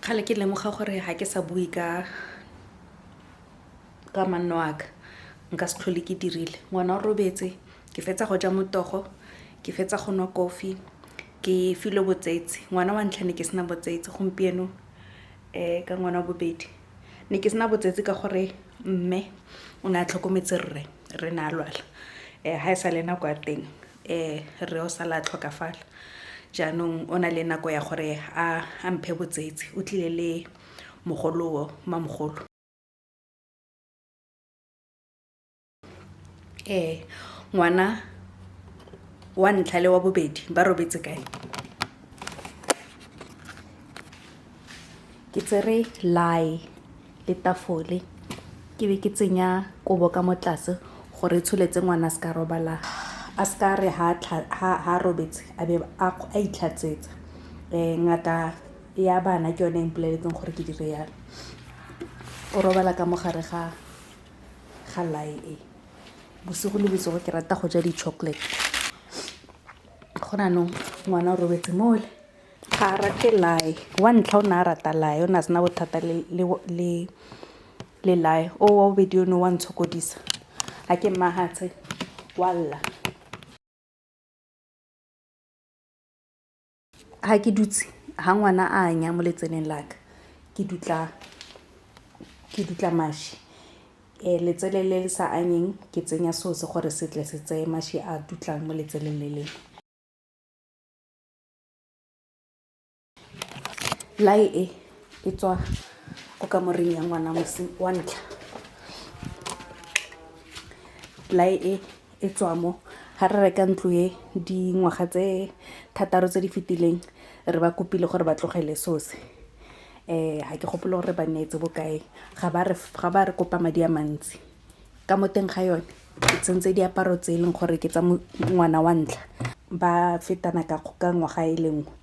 Kgale ke lemoga gore ga ke sa bue ka ka manno a ka nka se tlhole ke dirile. Ngwana o robetse, ke fetsa go ja motogo, ke fetsa go nwa kofi, ke filwe botsetsi. Ngwana wa ntlha ne ke sena botsetsi, gompieno ka ngwana wa bobedi ne ke sena botsetsi ka gore mme o ne a tlhokometse rre, rre ne a lwala. Ga e sa le nako ya teng rre o sala a tlhokafala, jaanong o na le nako ya gore a mphe botsetsi, o tlile le mogoloo, mmamogolo. Ngwana wa ntlha le wa bobedi ba robetse kae? Ke tsere lae le tafole ke be ke tsenya kobo ka mo tlase gore e tsholetse ngwana a seka robala, a seka re ha robetse a be a itlhatsetsa. Ngaka ya bana ke yone e mpoleletseng gore ke dire yalo. O robala ka mo gare ga lae e. Bosigo le bosigo ke rata go ja di-chocolate. Gone jaanong ngwana o robetse mole, ga a rate lae. Wa ntlha o ne a rata lae, o ne a sena bothata le lae. O wa bobedi one wa ntshokodisa, ga ke mmagatse wa lla. Ga ke dutse, ga ngwana a anya mo letseleng la ka, ke dutla mašwi. Letsele le le sa anyeng ke tsenya sose gore se tle se tseye mašwi a dutlang mo letseleng le lengwe. Lae e e tswa ko kamoreng ya ngwana wa ntlha. Lae e e tswa mo ga re reka ntlo e dingwaga tse 6 tse di fetileng, re ba kopile gore ba tlogele sose. Ga ke gopole gore ba neetse bokae, ga ba re kopa madi a mantsi. Ka mo teng ga yone ke tsentse diaparo tse e leng gore ke tsa ngwana wa ntlha, ba fetana ka ngwaga e le nngwe.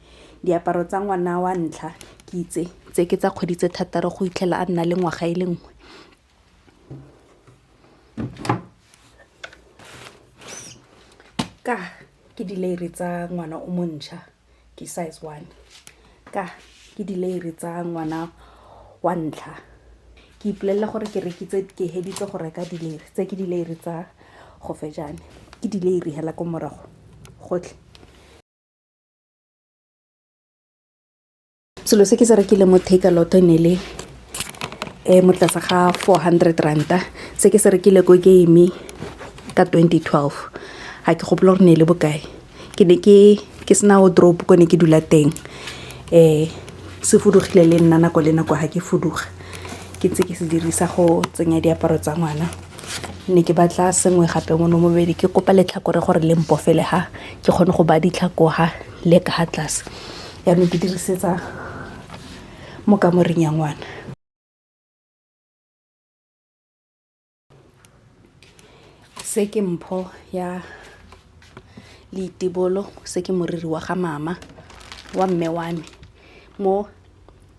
Diaparo tsa ngwana wa ntlha ke itse tse ke tsa kgwedi tse 6 go fitlhela a nna le ngwaga e le nngwe. Ka ke dileire tsa ngwana o mo ntšha, ke size 1. Ka ke dileire tsa ngwana wa ntlha. Ke ipolelela gore ke rekitse, ke heditse go reka dileire tse, ke dileire tsa gofejane, ke dileire hela ko morago gotlhe. Selo se ke se rekile mo Takealot ne le mo tlase ga 400 ranta. Se ke se rekile ko Game ka 2012, ga ke gopole gore ne le bokae. Ke ne ke sena wardrobe ko ne ke dula teng, se fudugile le nna nako le nako ga ke fuduga, ke ntse ke se dirisa go tsenya diaparo tsa ngwana. Ne ke batla sengwe gape mo bobedi, ke kopa letlhakore gore le mpofele ha ke kgone go baya ditlhako ha le ka ha tlase. Jaanong ke dirisetsa mo kamoreng ya ngwana. Se ke mpho ya leitibolo, se ke moriri wa ga mama wa mme wa me. Mo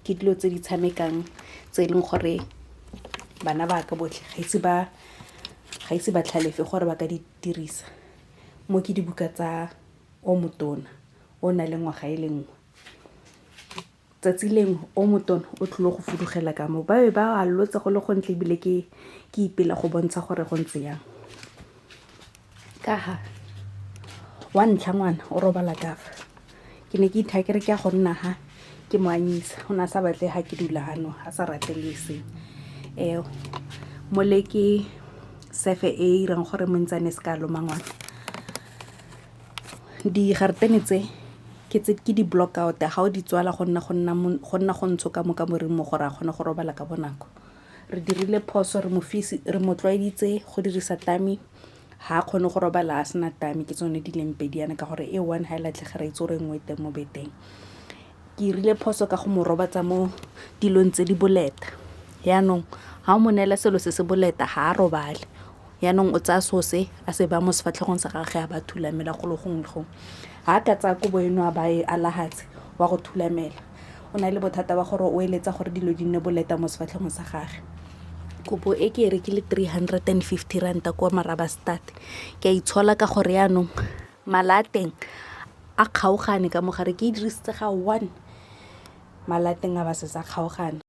ke dilo tse di tshamekang tse e leng gore bana ba ka botlhe ga ise ba tlhalefe gore ba ka di dirisa. Mo ke dibuka tsa o motona o na le ngwaga e le nngwe. Tsatsi lengwe o motona o tlile go fudugela ka mo, ba be ba a lotse go le gontle ebile ke ipela go bontsha gore go ntse yang. Ka ha wa ntlha ngwana o robala ka fa, ke ne ke ithaya ke re ke ya go nna ha ke mo anyisa, o ne a sa batle ha ke dula hano, a sa rate le eseng. Mole ke sefe e irang gore montsane se ka loma ngwana. Digaretene tse ke tse ke di-block out, ga o di tswala go nna go ntsho ka mo kamoreng mo gore a kgone go robala ka bonako. Re dirile phoso, re mo tlwaeditse go dirisa tummy, ga a kgone go robala a sena tummy, ke tsone di leng pedi yana ka gore e one ga e latlhege re itse gore e nngwe e teng mo beteng. Ke irile phoso ka go mo robatsa mo dilong tse di boleta, jaanong ga o mo neela selo se se boleta ga a robale. Jaanong o tsaya selo se a se baya mo sefatlhegong sa gage a ba thulamela golo gongwe le gongwe. Ga a ka tsaya kobo eno a ba e alahatse wa go thulamela. O na le bothata ba gore o eletsa gore dilo di nne boleta mo sefatlhegong sa gage. Kobo e ke e rekile 350 ranta kwa Marabastad. Ke a itshola ka gore jaanong mala a teng a kgaogane ka mogare, ke e dirisitse ga one. Mala a teng a ba setse a kgaogana.